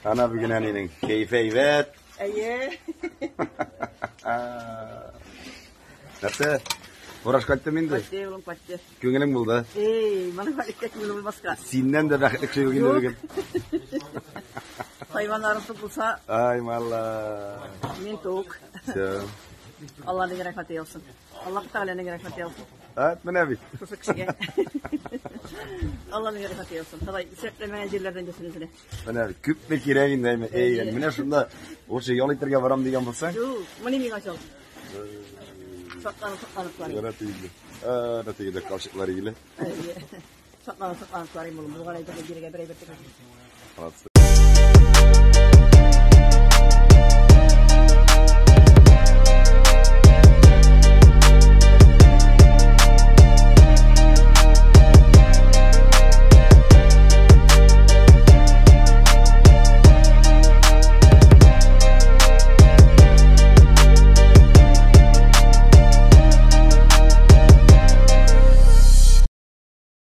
Ана бүген әнинең кәефе әйбәт. Әйе. Нәрсә? Фураж кайттым инде. Кайтты, улым, кайтты. Күңелең булды. Эй, моның бәхеткә күңеле булмаска. Синнән дә бәхетле кеше юк инде бүген. Хайваннарым тук булса, Ай, малла. мин тук. Всё. Алланың рәхмәте яусын. Аллаһ Тәгаләнең рәхмәте яусын. Әт, менә бит. Шушы кешегә. Алланың рәхмәте яусын. Ходай исәпләмәгән җирләрдән бирсен үзенә. Менә бит, күпме кирәк инде, әйме. Эй, әни, менә шунда лучше ял итәргә барам дигән булсаң. Юк, моны миңа чал. Сакланып, сакланып карыйм. Менә тигеле. Әнә тигеле капчыклар игеле. Әйе. Сакланып, сакланып карыйм, улым. Булган әйберне бирергә бер әйбер түгел. Молодцы.